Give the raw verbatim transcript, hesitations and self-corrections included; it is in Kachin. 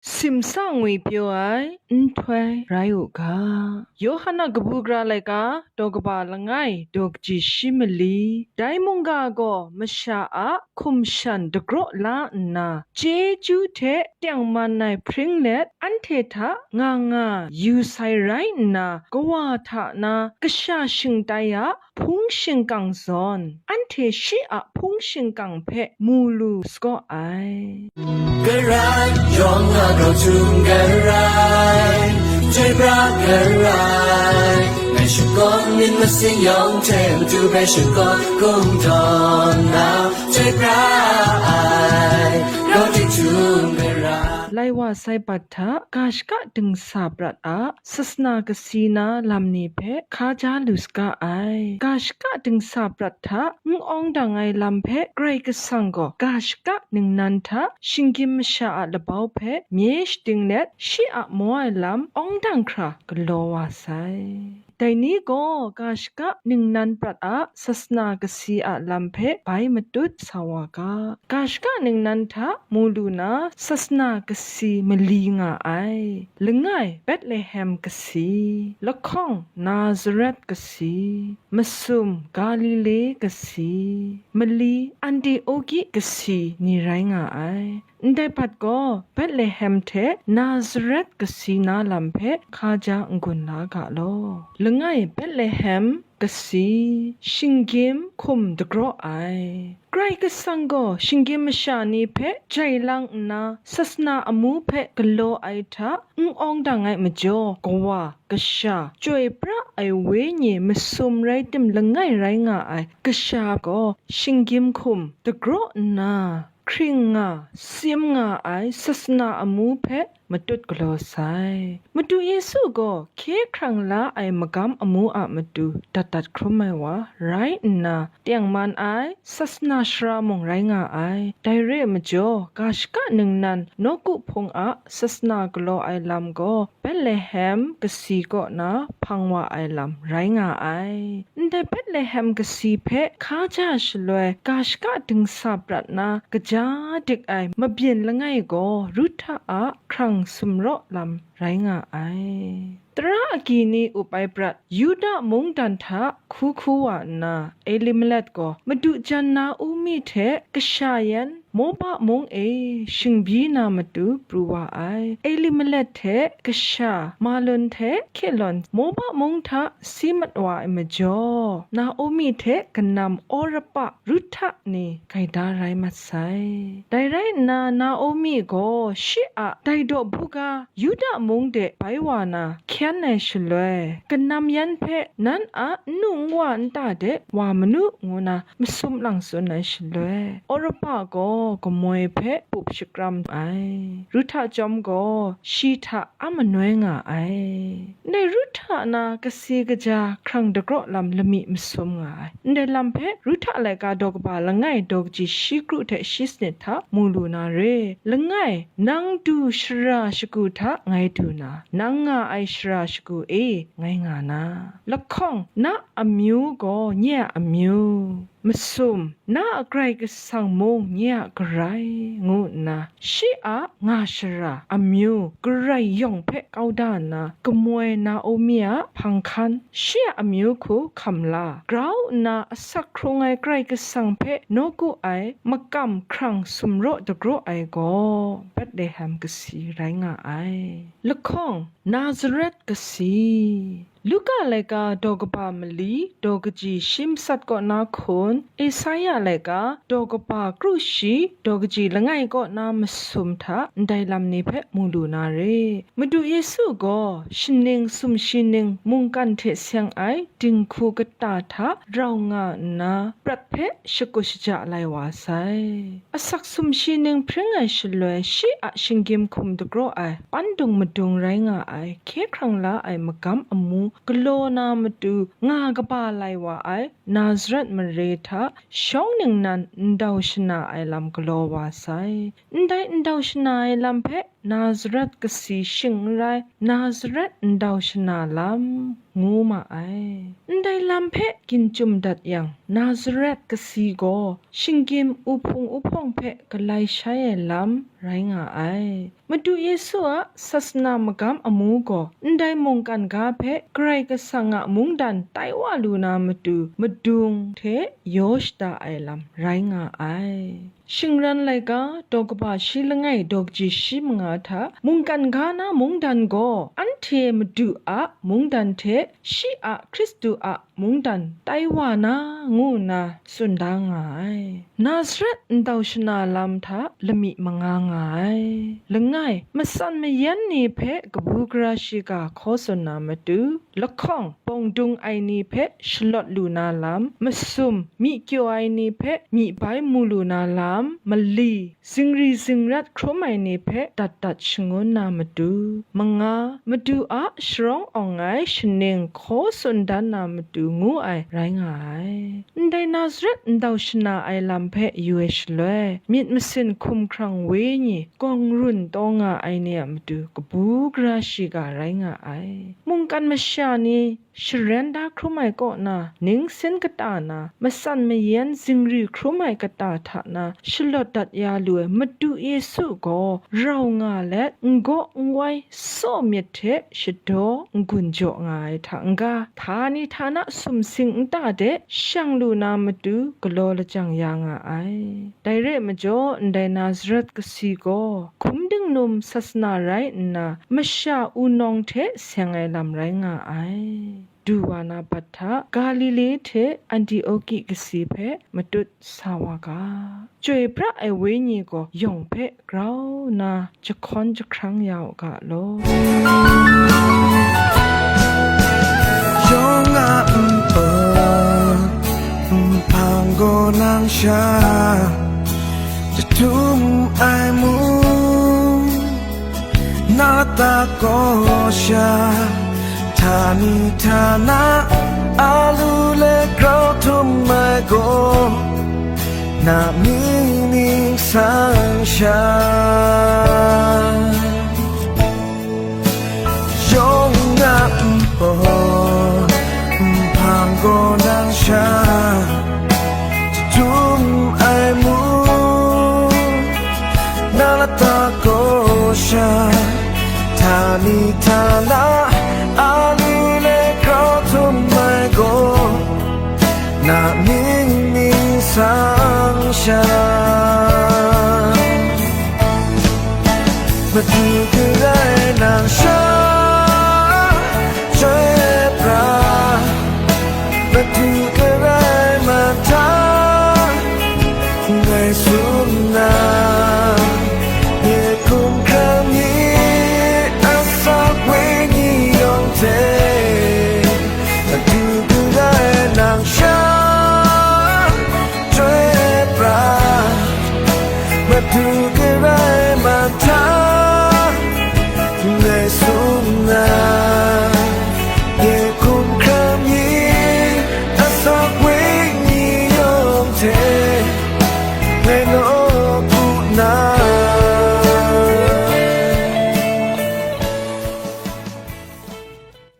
Simsa ngwi pyaw ai nhtoi rai u ga. Yawhan a kabu gara laika, daw kaba langai, daw kaji shi mali. Dai mungga gaw masha a hkum shan dagraw la nna, chyeju hte tengman ai hpring let, anhte hta nga nga yu sai rai nna, kawa hta na kasha shingtai a hpung shingkang zawn, anhte shi a hpung shingkang hpe mu lu sagaw ai. Karai yawng a grau htum karai, chyoi pra karai, ngai shakawn myit masin yawng hte matu hpe shakawn kungdawn na, chyoi pra ai, grau htum karai. Lai wa sai bat hta ga shaka dingsa prat a sasana kasi na lam ni hpe hkaja lu saga ai. Ga shaka dingsa prat hta n awng dang ai lam hpe Karai Kasang gaw ga shaka ningnan hta shinggyim masha a labau hpe mye shading let, shi a maw ai lam awng dang hkra galaw wa sai. Dai ni gaw ga shaka ningnan prat a sasana kasi a lam hpe bai matut sa wa ga. Ga shaka ningnan hta mu lu na sasana kasi mali nga ai. Langai, Betlehem kasi, lahkawng, Nazaret kasi, masum, Galile kasi, mali, Antioki kasi ni rai nga ai. Ndai bat gaw Betlehem hte Nazaret kasi na lam hpe hkaja n-gun la ga law. Langai, Betlehem kasi, shinggyim hkum dagraw ai. Karai Kasang gaw shinggyim masha ni hpe jai lang nna, sasana amu hpe galaw ai hta n awng dang ai majaw, kawa, kasha, chyoi pra ai wenyi masum rai tim langai rai nga ai kasha gaw shinggyim hkum dagraw nna, hkring nga, sim nga ai sasana amu hpe matut galaw sai. Madu Yesu gaw hkye hkrang la ai magam amu a matu dat dat hkrum ai wa rai nna, tengman ai sasana sara mung rai nga ai. Dai re ai majaw, ga shaka ningnan nawku hpung a sasana galaw ai lam gaw Betlehem kasi kaw na hpang wa ai lam rai nga ai. Ndai Betlehem kasi hpe hkaja shaloi, ga shaka dingsa prat na kaja dik ai mabyin langai gaw Ruhta a hkrang sumraw lam rai nga ai. Tara agyi ni up ai prat, Yuda mungdan hta hku hku wa nna, Elimelek gaw madu jan Naomi hte kasha yan Moba mung e shingbyi na matu pru wa ai. Elimelek hte kasha Malon hte Kelon Moba mung hta si mat wa ai majaw, Naomi hte kanam Orpa, Ruhta ni gaida rai mat sai. Dai rai nna, Naomi gaw shi a dai daw buga Yuda mung de bai wa na hkyen ai shaloi, kanam yan hpe, "Nan a nnu nwa nta de wa manu," ngu na masum lang tsun ai shaloi, Orpa gaw kamoi hpe pup shakram ai. Ruhta chyawm gaw shi hta a manoi nga ai. Ndai Ruhta na kasi kaja hkrang dagraw lam lami masum nga ai. Ndai lam hpe Ruhta laika daw kaba langai daw kaji shi kru hte shi sanit hta mu lu na re. Langai, nang du shara shagu hta ngai du na, nang nga ai shara shagu e ngai nga na. Lahkawng, na amyu gaw nye a amyu. Masum, na a Karai Kasang mung nye a Karai, ngu nna, shi a nga shara amyu Karai yawng hpe kau da nna, kamoi Naomi a hpang hkan, shi a amyu hku hkam la, grau nna asak hkrung ai Karai Kasang hpe nawku ai makam hkrang sumraw dagraw ai gaw Betlehem kasi rai nga ai. Lahkawng, Nazaret kasi. Luka laika daw kaba mali, daw kaji shi matsat kaw na hkun, Esaia laika daw kaba kru shi, daw kaji langai kaw na masum hta ndai lam ni hpe mu lu na re. Madu Yesu gaw shaning sumshi ning mungkan hte seng ai dinghku kata hta rau nga nna, prat hpe shakut shaja lai wa sai. Asak sumshi ning hpring ai shaloi, shi a shinggyim hkum dagraw ai, pandung madung rai nga ai, hkye hkrang la ai magam amu galaw na matu nga kaba lai wa ai Nazaret mare hta shawng ningnan ndau shana ai lam galaw wa sai. Ndai ndau shana ai lam hpe Nazaret kasi shing n rai, Nazaret ndau shana lam ngu ma ai. Ndai lam hpe ginchum dat yang, Nazaret kasi gaw shinggyim uhpung uhpawng hpe galai shai ai lam rai nga ai. Madu Yesu a sasana magam amu gaw ndai mungkan ga hpe Karai Kasang a mungdan tai wa lu na matu madung hte yaw shada ai lam rai nga ai. Shingran laika daw kaba shi langai daw kaji shi manga hta mungkan ga na mungdan gaw anhte Madu a mungdan hte shi a Hkristu a mungdan tai wa na ngu nna tsun da nga ai. Nazaret ndau shana lam hta lamik manga nga ai. Langai, matsan mayan ni hpe kabu gara shiga hkaw tsun na matu, lahkawng bawng dung ai ni hpe shalawt lu na lam, masum myi kyaw ai ni hpe myi bai mu lu na lam, mali zingri zingrat hkrum ai ni hpe dat dat shangun na matu, manga, Madu a sharawng awng ai shaning hkaw tsun dan na matu ngu ai rai nga ai. Ndai Nazaret ndau shana ai lam hpe yu ai shaloi, myit masin hkumhkrang wenyi gawng run taw nga ai ni a matu kabu gara shiga rai nga ai. Mungkan masha ni sharen da hkrum ai kaw na, ningsin kata na, matsan mayan zingri hkrum ai kata hta na shalawt dat ya lu ai Madu Yesu gaw rau nga let, n gaw n wai saw myit hte shadaw n-gun jaw nga ai hta n-ga, htani htana sumsing nta de shang lu na matu galaw lajang ya nga ai. Dai re ai majaw, ndai Nazaret kasi gaw hkum dingnum sasana rai nna, masha wunawng hte seng ai lam rai nga ai. Du wa na bat hta, Galile hte Antioki kasi hpe matut sa wa ga, Chyoi pra ai Wenyi gaw yawng hpe grau nna jahkawn jahkrang ya u ga law. Yawng a npawt nhpang gaw nang sha jahtum ai mu, na lata kaw sha htani htana a lu le grau htum ai gaw, na mying ningsang sha. Yawng a npawt nhpang gaw nang sha jahtum ai mu, na lata kaw sha htani htana a lu le grau htum ai gaw, na mying ningsang sha. Madu karai nang sha chyoi pra, Madu karai mahta ngai sum na, ye hkum hkrang ni asak wenyi yawng hte, Madu karai nang sha chyoi pra, Madu karai mahta ngai sum na, ye hkum hkrang ni asak wenyi yawng hte, ngai